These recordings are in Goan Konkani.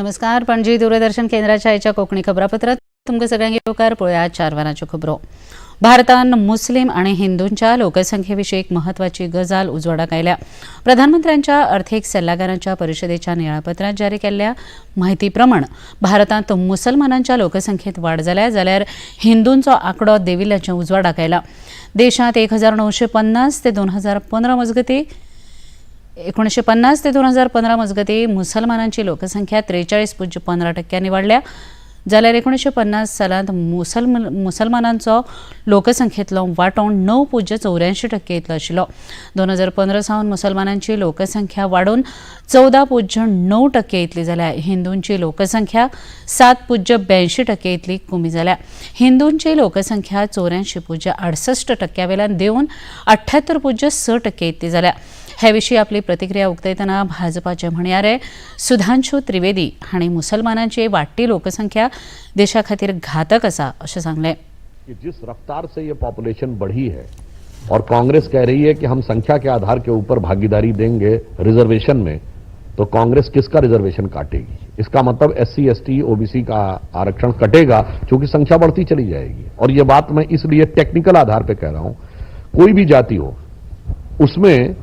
नमस्कार. पणजी दूरदर्शन केंद्राच्या आयच्या कोंकणी खबरापत्रात तुमकां सगळ्यांक येवकार. पळोवया 4 वरांच्यो खबरो. भारतान मुस्लीम आनी हिंदूंच्या लोकसंख्येविशीं एक म्हत्वाची गजाल उजवाडाक आयल्या. प्रधानमंत्र्यांच्या अर्थीक सल्लागारांच्या परिशदेच्या नियाळपत्रांत जारी केल्ल्या म्हायती प्रमाण भारतांत मुसलमानांच्या लोकसंख्येत वाड जाल्या, जाल्यार हिंदूंचो आंकडो देंविल्ल्याचें उजवाडाक आयला. देशांत 1950 ते 2015 मजगती, 1950 ते 2015 मजगती मुसलमानांची लोकसंख्या 43.15% वाडल्या, जाल्यार 1950 सालांत मुसलमानांचो लोकसंख्येंतलो वांटो 9.84% इतलो आशिल्लो. 2015 सावन मुसलमानांची लोकसंख्या वाडून 14.9% इतली जाल्या. हिंदूंची लोकसंख्या 7.82% इतली कमी जाल्या. हिंदूंची लोकसंख्या 84.68% वेल्यान देंवून 78.6% इतली जाल्या. हे विशीं आपली प्रतिक्रिया उक्तायतना भाजपाचे म्हणयारे सुधांशु त्रिवेदी हांणी मुसलमानांची वाडटी लोकसंख्या देशा खातीर घातक आसा अशें सांगलें. कि जिस रफ्तार से ये पॉपुलेशन बढ़ी है और कांग्रेस कह रही है कि हम संख्या के आधार के ऊपर भागीदारी देंगे रिजर्वेशन में, तो कांग्रेस किसका रिजर्वेशन काटेगी? इसका मतलब एससी, एसटी, ओबीसी का आरक्षण कटेगा, क्योंकि संख्या बढ़ती चली जाएगी. और ये बात मैं इसलिए टेक्निकल आधार पर कह रहा हूं, कोई भी जाति हो, उसमें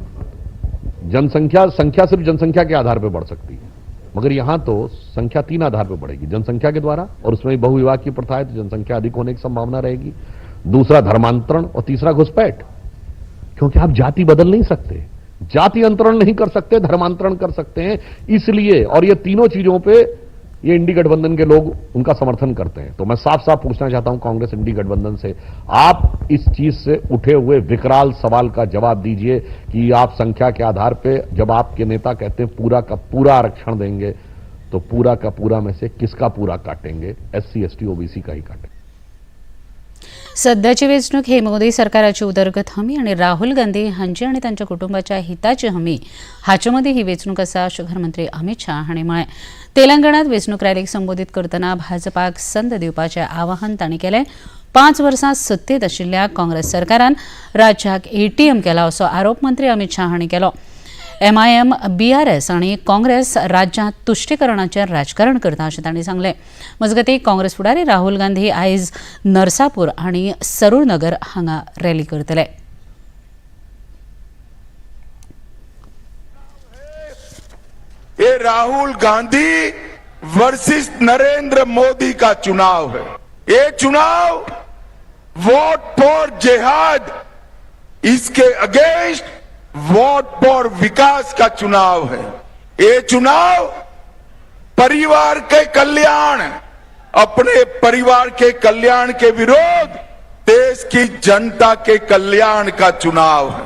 जनसंख्या, संख्या सिर्फ जनसंख्या के आधार पर बढ़ सकती है, मगर यहां तो संख्या 3 आधार पर बढ़ेगी: जनसंख्या के द्वारा, और उसमें बहुविवाह की प्रथा है तो जनसंख्या अधिक होने की संभावना रहेगी, दूसरा धर्मांतरण और तीसरा घुसपैठ, क्योंकि आप जाति बदल नहीं सकते, जाति अंतरण नहीं कर सकते, धर्मांतरण कर सकते हैं. इसलिए और ये तीनों चीजों पे ये इंडी गठबंधन के लोग उनका समर्थन करते हैं. तो मैं साफ साफ पूछना चाहता हूं कांग्रेस, इंडी गठबंधन से, आप इस चीज से उठे हुए विकराल सवाल का जवाब दीजिए कि आप संख्या के आधार पे, जब आपके नेता कहते हैं पूरा का पूरा आरक्षण देंगे, तो पूरा का पूरा में से किसका पूरा काटेंगे? एससी, एसटी, ओबीसी का ही काटेंगे. सध्याची वेंचणूक ही मोदी सरकाराची उदरगत हमी आणि राहुल गांधी हांची आनी तांच्या कुटुंबाच्या हिताची हमी हाचे मदीं ही वेंचणूक आसा अशें घरमंत्री अमित शाह हांणी म्हळें. तेलंगणात वेंचणूक रॅलीक संबोधीत करतना भाजपाक संद दिवपाचें आवाहन तांणी केलें. 5 वर्सां सत्तेत आशिल्ल्या काँग्रेस सरकारान राज्याक एटीएम केला असो आरोप मंत्री अमित शाह हांणी केलो. एमआयएम, बीआरएस आनी काँग्रेस राज्यांत तुश्टीकरणाचें राजकारण करता अशें तांणी सांगलें. मजगतीं, काँग्रेस फुडारी राहुल गांधी आयज नरसापूर आनी सरूरनगर हांगा रॅली करतले. ये राहुल गांधी वर्सेस नरेंद्र मोदी का चुनाव है. ये चुनाव वोट फॉर जिहाद, इसके अगेंस्ट वोट फॉर विकास का चुनाव है. ये चुनाव परिवार के कल्याण, अपने परिवार के कल्याण के विरोध देश की जनता के कल्याण का चुनाव है.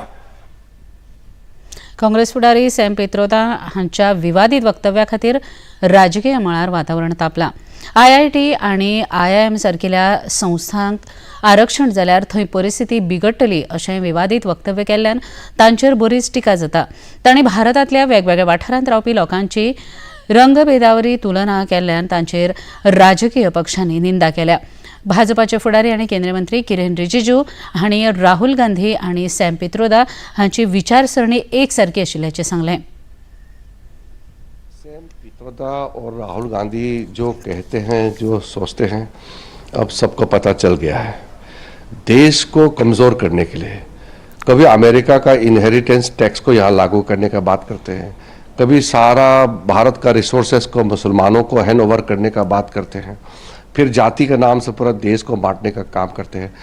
काँग्रेस फुडारी सॅम पित्रोदा हांच्या विवादीत वक्तव्या खातीर राजकीय मळार वातावरण तापलां. आयआयटी आनी आयआयएम सारकिल्या संस्थांक आरक्षण जाल्यार थंय परिस्थिती बिगडटली अशें विवादीत वक्तव्य केल्ल्यान तांचेर बरीच टिका जाता. तांणी भारतांतल्या वेगवेगळ्या वाठारांत रावपी लोकांची रंगभेदावरी तुलना केल्ल्यान तांचेर राजकीय पक्षांनी निंदा केल्या. भाजपाचे फुडारी आनी केंद्रीय मंत्री किरेन रिजिजू हांणी राहुल गांधी आनी सॅम पित्रोदा हांची विचारसरणी एकसारकी आशिल्ल्याचें सांगलें. सैम पित्रोदा और राहुल गांधी जो कहते हैं, जो सोचते हैं, अब सबको पता चल गया है. देश को कमज़ोर करने के लिए कभी अमेरिका का इनहेरिटेंस टैक्स को यहाँ लागू करने का बात करते हैं, कभी सारा भारत का रिसोर्सेस को मुसलमानों को हैंड ओवर करने का बात करते हैं, फिर जाति के नाम से पूरा देश को बांटने का काम करते हैं.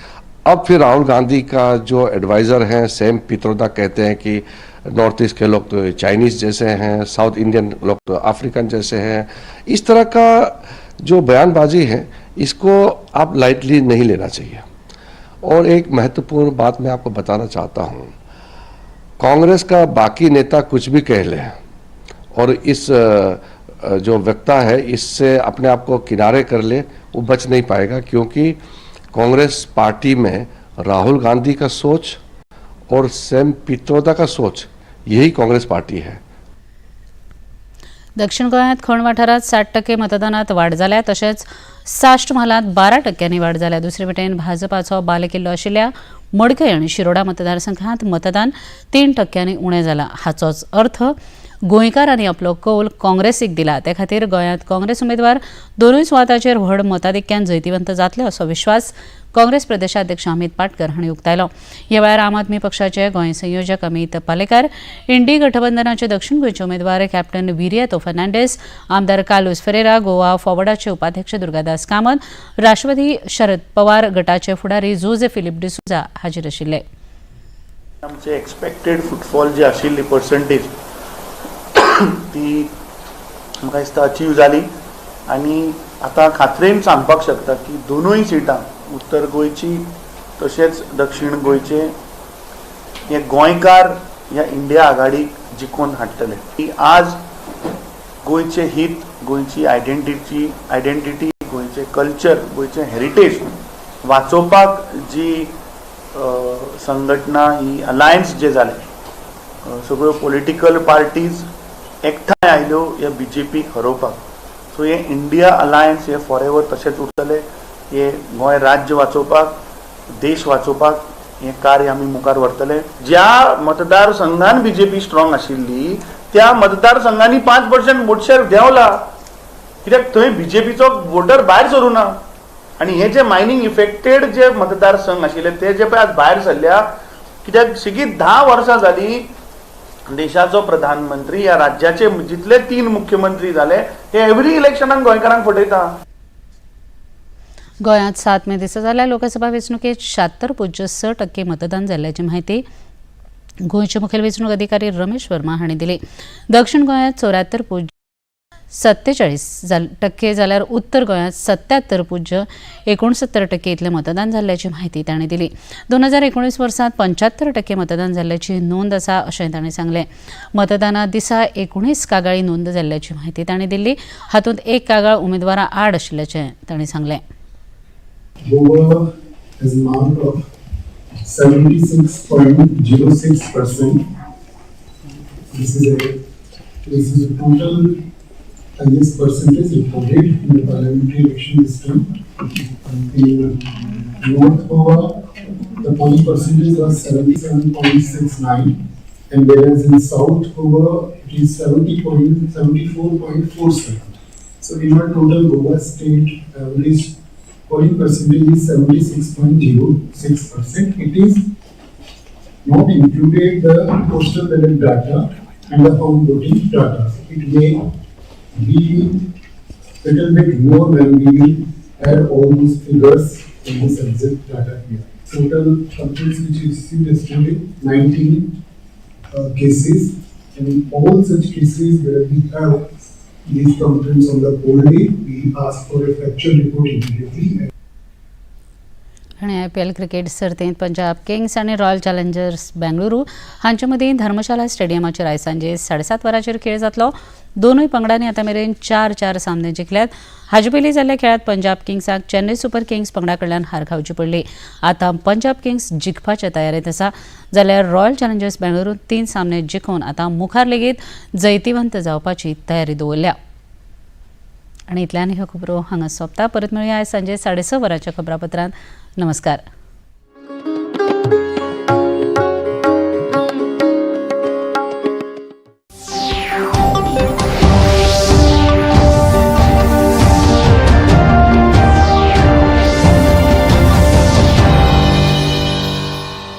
अब फिर राहुल गांधी का जो एडवाइज़र हैं सैम पित्रोदा, कहते हैं कि नॉर्थ ईस्ट के लोग तो चाइनीज़ जैसे हैं, साउथ इंडियन लोग तो अफ्रीकन जैसे हैं. इस तरह का जो बयानबाजी है, इसको आप लाइटली नहीं लेना चाहिए. और एक महत्वपूर्ण बात मैं आपको बताना चाहता हूँ, कांग्रेस का बाकी नेता कुछ भी कह ले और इस जो वक्ता है, इससे अपने आप को किनारे कर ले, वो बच नहीं पाएगा, क्योंकि कांग्रेस पार्टी में राहुल गांधी का सोच और सैम पित्रोदा का सोच, यही कांग्रेस पार्टी है. दक्षिण गोंयांत खण वाठारांत 60% मतदानात वाड जाल्या, तशेंच साश्ट म्हालांत 12% वाड जाल्या. दुसरे वटेन भाजपाचो बालेकिल्लो आशिल्ल्या मडकय आनी शिरोडा मतदारसंघात मतदान 3% उणें जालां. हाचोच अर्थ गोंयकारांनी आपलो कौल काँग्रेसीक दिला. ते खातीर गोंयांत काँग्रेस उमेदवार दोनूय सुवातांचेर व्हड मताधिक्यान जैतिवंत जातले असो विश्वास काँग्रेस प्रदेशाध्यक्ष अमित पाटकर हांणी उक्तायलो. ह्या वेळार आम आदमी पक्षाचे गोंय संयोजक अमित पालेकार, इंडी गठबंधनाचे दक्षिण गोंयचे उमेदवार कॅप्टन विरियातो फर्नांडीस, आमदार कार्लुस फेरेरा, गोवा फॉरवर्डाचे उपाध्यक्ष दुर्गादास कामत, राष्ट्रवादी शरद पवार गटाचे फुडारी जोजे फिलीप डिसोझा हाजीर आशिल्ले. आमचे एक्सपेक्टेड फुटफॉल जी आशिल्ली पर्संटेज, ती म्हाका दिसता अचीव जाली आनी आतां खात्रेन सांगपाक शकता की दोनूय सिटां, उत्तर गोंयची तशेंच दक्षिण गोंयचे, हे गोंयकार ह्या इंडिया आघाडीक जिखोवन हाडटले. की आज गोंयचे हित, गोंयची आयडेंटिटी, गोंयचें कल्चर, गोंयचें हेरिटेज वाचोवपाक जी संघटना, ही अलायन्स जे जाले, सगळ्यो पॉलिटिकल पार्टीज एकठांय आयल्यो ह्या बीजेपीक हरोवपाक. सो हे इंडिया अलायन्स हे फॉर एवर तशेंच उरतले. हे गोंय राज्य वाचोवपाक, देश वाचोवपाक हें कार्य आमी मुखार व्हरतले. ज्या मतदारसंघान बीजेपी स्ट्रॉंग आशिल्ली, त्या मतदारसंघांनी 5% वोट शेअर देंवला, कित्याक थंय बीजेपीचो वोटर भायर सरूं ना. आनी हे जे मायनींग इफेक्टेड जे मतदारसंघ आशिल्ले, ते जे पळय आज भायर सरल्या, कित्याक सेगीत 10 वर्सां जाली देशाचो प्रधानमंत्री, ह्या राज्याचे जितले तीन मुख्यमंत्री जाले, हे एवरी इलेक्शनाक गोंयकारांक फटयता. गोंयांत 7 मे दिसा जाल्ल्या लोकसभा वेंचणुकेत 76.6% मतदान जाल्ल्याची म्हायती गोंयचे मुखेल वेंचणूक अधिकारी रमेश वर्मा हांणी दिली. दक्षिण गोंयांत 74.47% जाल्यार उत्तर गोंयांत 77.69% इतलें मतदान जाल्ल्याची म्हायती तांणी दिली. 2019 वर्सात 75% मतदान जाल्ल्याची नोंद आसा अशें तांणी सांगलें. मतदाना दिसा 19 कागाळी नोंद जाल्ल्याची म्हायती तांणी दिली. हातूंत एक कागाळ उमेदवारा आड आशिल्ल्याचें तांणी सांगलें. Goa has a mark of 76.06%. This is a total highest percentage recorded in the parliamentary election this time. In North Goa, the polling percentage was 77.69, and whereas in South Goa, it is 74.47. So in our total Goa state average polling percentage is 76.06%. It is not included the postal ballot data and the home voting data. It may be little bit more when we will add all these figures in this exact data here. Total complaints which we received yesterday, 19 cases. And in all such cases where we have these complaints on the poll day, we ask for a factual report immediately. आनी आयपीएल क्रिकेट सर्तींत पंजाब किंग्स आनी रॉयल चॅलेंजर्स बेंगळुरू हांचे मदीं धर्मशाला स्टेडियमाचेर आयज सांजे 7:30 वरांचेर खेळ जातलो. दोनूय पंगडांनी आतां मेरेन चार चार सामने जिखल्यात. हाचे पयलीं जाल्ल्या खेळांत पंजाब किंग्साक चेन्नय सुपर किंग्स पंगडा कडल्यान हार खावची पडली. आतां पंजाब किंग्स जिखपाच्या तयारेंत आसा, जाल्यार रॉयल चॅलेंजर्स बेंगळुरू तीन सामने जिखून आतां मुखार लेगीत जैतिवंत जावपाची तयारी दवरल्या. आनी इतल्यान ह्यो खबरो हांगा सोंपता. परत मेळुया आयज सांजे 6:30 वरांच्या खबरापत्रांत. नमस्कार.